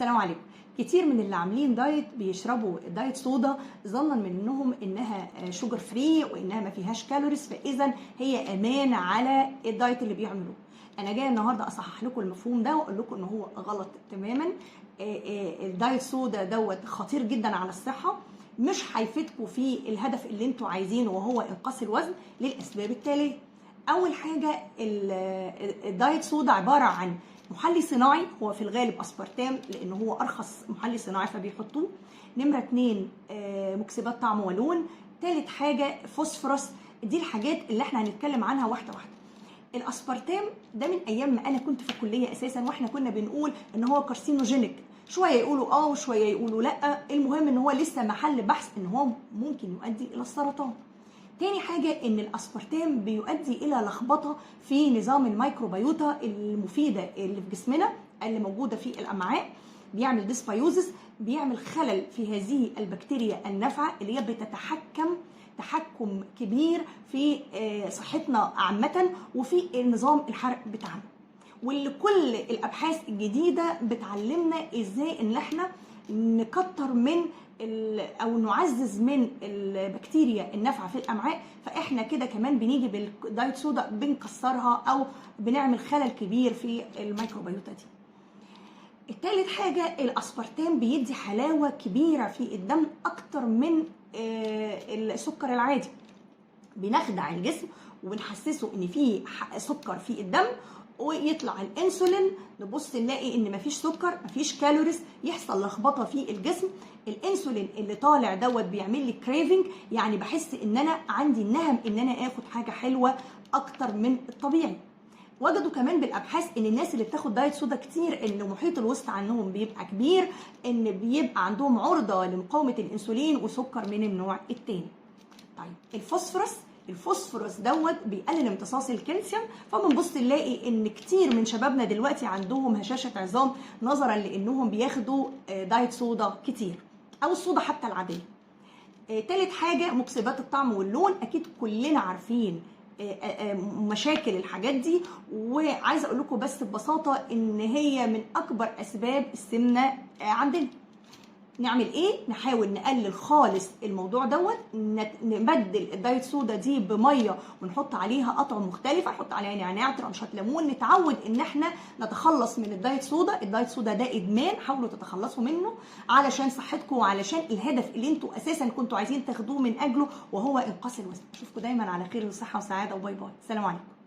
السلام عليكم. كتير من اللي عاملين دايت بيشربوا diet soda ظنا منهم انها sugar free وانها ما فيهاش calories، فاذا هي امان على الدايت اللي بيعملوه. انا جاية النهارده اصحح لكم المفهوم ده واقول لكم ان هو غلط تماما. ال diet soda دوت خطير جدا على الصحه، مش هيفيدكم في الهدف اللي انتوا عايزينه وهو انقاص الوزن للاسباب التاليه. اول حاجه، ال diet soda عبارة عن محلي صناعي، هو في الغالب اسبرتام لان هو ارخص محلي صناعي فبيحطوه. نمره 2، مكسبات طعم ولون. تالت حاجة فوسفورس. دي الحاجات اللي احنا هنتكلم عنها واحدة واحده. الاسبرتام ده من ايام ما انا كنت في الكلية اساسا واحنا كنا بنقول ان هو carcinogenic، شوية يقولوا اه وشوية يقولوا لا. المهم ان هو لسه محل بحث ان هو ممكن يؤدي الى السرطان. تاني حاجة ان الاسبرتام بيؤدي الى لخبطة في نظام ال microbiota المفيدة اللي في جسمنا اللي موجودة في الامعاء، بيعمل dysbiosis، بيعمل خلل في هذه البكتيريا النافعة اللي هي بتتحكم تحكم كبير في صحتنا عامة وفي نظام الحرق بتاعنا. واللي كل الابحاث الجديدة بتعلمنا ازاي ان احنا نكتر من او نعزز من البكتيريا النافعة في الامعاء، فاحنا كده كمان بنيجي بال diet soda بنكسرها او بنعمل خلل كبير في ال microbiota دي. التالت حاجة، الأسبرتام بيدي حلاوة كبيرة في الدم أكتر من السكر العادي. بنخدع الجسم وبنحسسه إن في سكر في الدم ويطلع الانسولين، نبص نلاقي ان مفيش سكر، مفيش calories، يحصل لخبطة في الجسم. الانسولين اللي طالع دوت بيعمل لي craving، يعني بحس ان انا عندي النهم ان انا اخد حاجة حلوة اكتر من الطبيعي. وجدوا كمان بالابحاث ان الناس اللي بتاخد diet soda كتير ان محيط الوسط عنهم بيبقى كبير، ان بيبقى عندهم عرضه لمقاومة الانسولين وسكر من النوع الثاني. طيب الفوسفورس، الفوسفورس دوت بيقلل امتصاص الكالسيوم، فبنبص نلاقي ان كتير من شبابنا دلوقتي عندهم هشاشة عظام نظرا لانهم بياخدوا diet soda كتير او الصودا حتى العاديه. تالت حاجة مكسبات الطعم واللون. اكيد كلنا عارفين مشاكل الحاجات دي، وعايزه اقول لكم بس ببساطة ان هي من اكبر اسباب السمنة عندنا. نعمل ايه؟ نحاول نقلل خالص الموضوع دوت، نبدل ال diet soda دي بميه ونحط عليها اطعم مختلفة، نحط عليها نعناع، ترانشات ليمون، نتعود ان احنا نتخلص من ال diet soda. ال diet soda ده ادمان، حاولوا تتخلصوا منه علشان صحتكم وعلشان الهدف اللي انتوا اساسا كنتوا عايزين تاخدوه من اجله وهو انقاص الوزن. اشوفكم دايما على خير وصحة وسعادة، و bye bye. السلام عليكم.